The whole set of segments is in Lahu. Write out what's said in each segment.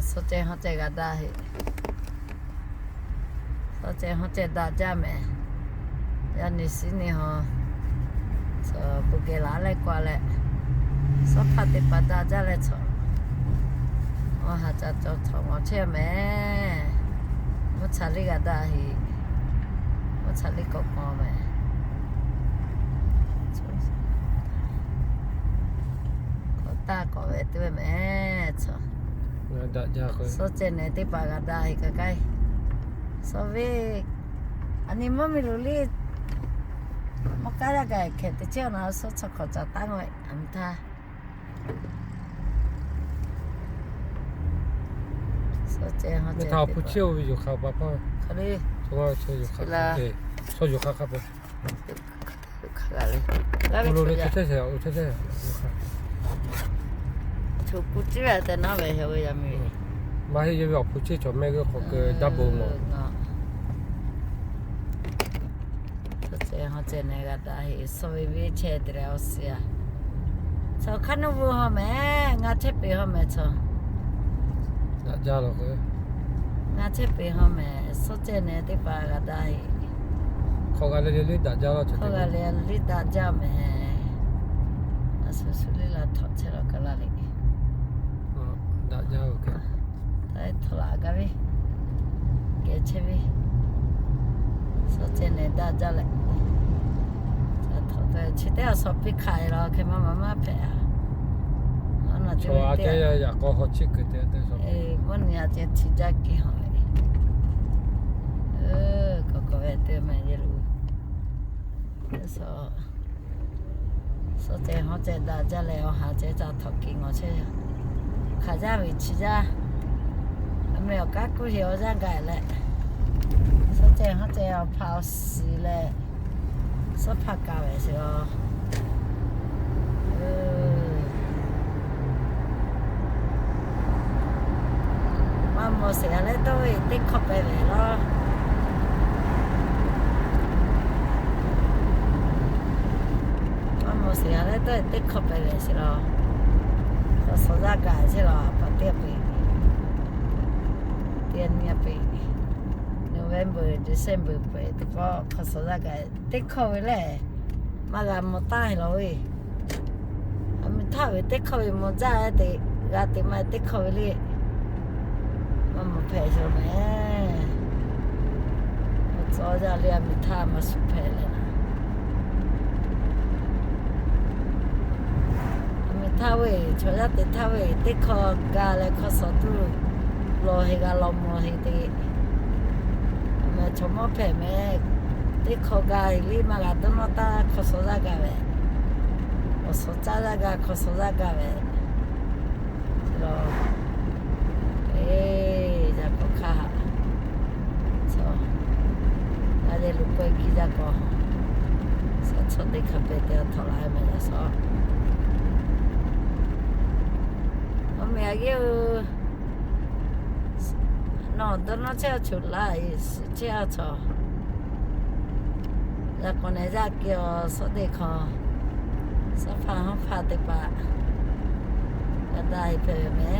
Suhˉ ceh hawˉ ceh g'a daꞈ heˆ. Suhˉ ceh hawˉ ceh daꞈ jaˇ mehˍ. Yaˇ nyi shiˉ nyi haw, suhˍ pu geh laˬ leh k'oˆ leh, suhˉ hpaˇ teˇ hpaˍ daꞈ jaˇ leh chaw, awˬ ha ca cawˬ htaꞈ mawˬ chehˇ mehˍ. Mvuhˇ cha liˇ g'a daꞈ heˆ. Mvuhˇ cha liˇ k'awꞈ k'awꞈ mehˍ. K'awꞈ taˇ k'awꞈ ve teˇ ve mehˍ chaw. Suhˉ ceh nehˬ teˇ hpaˍ g'a daꞈ heˆ kaꞈ k'ai. Suhˉ ve, aˬ nyi mvuhˇ miˬ loˍ liˇ mvuhˇ kaˉ yaˇ gaˬ hkehˍ teˇ chehˇ awˬ na suhˉ chaw hk'awꞈ caˍ taˉ ngaw e aˬ mi htaˇ. Suhˉ ceh hawˉ ceh teˇ hpaˍ, chaw yuˬ hk'aˇ hk'aˇ ve, chaw yuˬ hk'aˇ hk'aˇ ve, chaw yuˬ hk'aˇ hk'aˇ ve, chaw kuˬ ciˇ ve tehꞈ naˉ ve, maˇ heˆ yawˇ ve awˬ hpu chehˇ cawˬ mehˆ g'uˇ hk'aw keu daˇ bon mawˬ. Suhˉ ceh hawˉ ceh nehˬ g'a daꞈ heˆ. Suhˉ ve venˇ chehˇ te leh awˬ suhˍ a, chaw hk'aˇ nuˇ vuˇ haw mehˍ, ngaˇ chehˇ peˍ haw mehˍ chaw. Daꞈ jaˇ lawˬ k'o, ngaˇ chehˇ peˍ haw mehˍ. Suhˉ ceh nehˬ teˇ hpaˍ g'a daꞈ heˆ. Hk'aw g'a le le liˇ daꞈ jaˇ lawˬ, hk'aw g'a le liˇ daꞈ jaˇ mehˍ. A shuˍ shuˍ liˇ la htawꞈ chehˇ lawˬ kaꞈ laˇ le. Daꞈ jaˇ kaꞈ, htawꞈ laꞈ gaˇ ve, geh chehˇ ve, suhˉ ceh nehˬ daꞈ jaˇ leh, chi teˇ awˬ suhˍ piˇ hk'aꞈ e lawˬ hk'e maˇ maˇ maˇ hpehꞈ a. Yaꞈ k'aw hawˉ chiˇ kuiˬ te te, mvuhˇ nyi a ceh chi jaˇ kiˇ hawˬ le. K'awꞈ k'awꞈ ve te mehˍ yehˬ lo. Suhˉ ceh hawˉ ceh daꞈ jaˇ leh awˬ ha ceh ca htawꞈ kiꞈ ngawˬ chehˇ. Hk'aˬ jaˇ ve chi jaˇ. Aˬ meh awˬ kanˉ kuˇ heˍ awˬ yanˇ gaˬ leh, suhˉ ceh hawˉ ceh awˬ hpaꞈ awˬ shiˍ leh, suhˉ hpaˇ kaˍ ve sheˍ a. Maˇ mawˬ sheˍ a leh tawˇ ve teˇ hkawˇ pehˍ ve laˇ. Maˇ mawˬ sheˍ a leh tawˇ ve teˇ hkawˇ pehˍ ve sheˍ laˇ. Hk'aw suhˍ yaˇ gaˬ chehˇ laˇ, a pa teˇ a peˍ, teˇ a nyi a peˍ, November, December peuˬ teˇ pawˆ hk'aw suhˍ yaˇ gaˬ teˇ hkawˇ ve lehˬ, maˇ g'a mawˬ taˇ heˆ law ve. Aˬ miˍ htaˇ ve teˇ hkawˇ ve mawˬ jaˇ te, g'a te maˇ teˇ hkawˇ ve le. Maˇ mawˬ hpehꞈ sheˍ mehˍ. Awˬ tcuh yaˇ le aˬ miˍ htaˇ maˇ shuˍ hpehꞈ leh naˍ. Aˬ miˍ htaˇ ve, chaw yaˇ te htaˇ ve teˇ hkawˇ ga leh hk'aw suhˍ tuˬ lawˬ heˍ g'a law mawˬ heˍ te. Aˬ meh chaw mawˇ hpehꞈ mehˍ. Teˇ hkawˇ ga heˍ liˇ maˇ g'a dawˇ nawˇ taˇ hk'aw suhˍ yaˇ gaˬ ve, awˬ suhˍ caˇ yaˇ gaˬ hk'aw suhˍ yaˇ gaˬ ve. Chi law, eˬ, yaꞈ k'aw hk'aˇ, chaw, a yehˬ lo k'ai kiˇ yaˇ k'aw, suhˉ chaw teˇ hk'aˇ pehˍ te a htawꞈ la ve mehˍ yaˇ suhˉ. Awˬ meh a yehˬ-oˬ, nawˬ dawˇ nawˇ chehˇ a choˬ laˇ, suhˍ chehˇ a chaw. Yaꞈ k'aw nehˬ yaˇ kehˬ awˬ suhˉ teˇ hk'aw, suhˉ hpaˇ hawˉ hpaˇ teˇ hpaˍ g'a daꞈ e hpehꞈ ve mehˍ.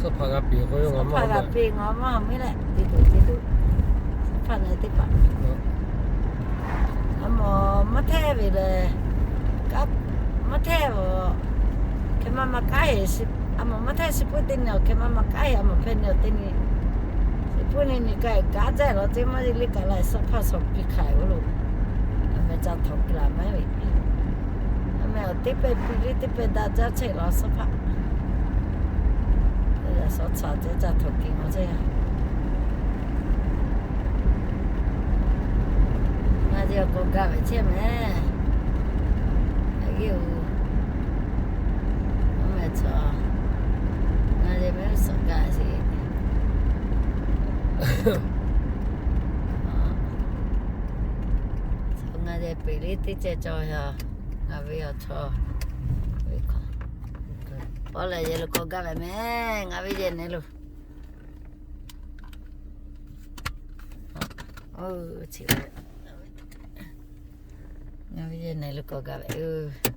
Suhˉ hpaˇ g'a piˇ k'o, suhˉ hpaˇ g'a piˇ ngaw maˇ haw miˇ leh, te tuˬ te tuˬ, suhˉ hpaˇ nehˬ teˇ hpaˍ. A mawˬ maˇ hteˇ ve lehˬ, maˇ hteˇ ve, hk'e maˇ maˇ k'aˉ heˍ. A mawˬ maˇ hteˇ shiˍ puiˉ teˇ nyi awˬ hk'e maˇ maˇ k'aˉ heˍ. A mawˬ hpehˇ nyi awˬ teˇ nyi, shiˍ puiˉ nyi nyi kaꞈ gaˉ jaˇ law ceˇ maˇ yeˬ liˇ kaꞈ la suhˉ hpaˇ suhˍ piˇ hk'aˬ ve lo. A meh ca htawꞈ piˇ laˬ maˇ ve. A meh awˬ teˇ pehˇ piˇ liˇ teˇ pehˇ daꞈ jaˇ chehˇ law suhˉ hpaˇ. Yaꞈ suhˉ chaꞈ ceh ca htawꞈ kiꞈ maˇ chehˇ. Ngaˬ yehˬ awˬ k'aw gaˇ ve chehˇ mehˍ. A yehˬ-oˬ, a meh chaw, ngaˬ yehˬ mehˍ suhˍ gaˇ sheˍ. Ngaˬ yehˬ peˬ liˇ teˇ ceh cawˬ yaˇ. Ngaˬ ve awˬ chaw ve hk'aw, pawˆ lehˬ yehˬ lo k'aw gaˇ ve mehˍ. Ngaˬ ve yehˬ nehˬ lo, ngaˬ ve yehˬ nehˬ lo k'aw gaˇ ve oˬ.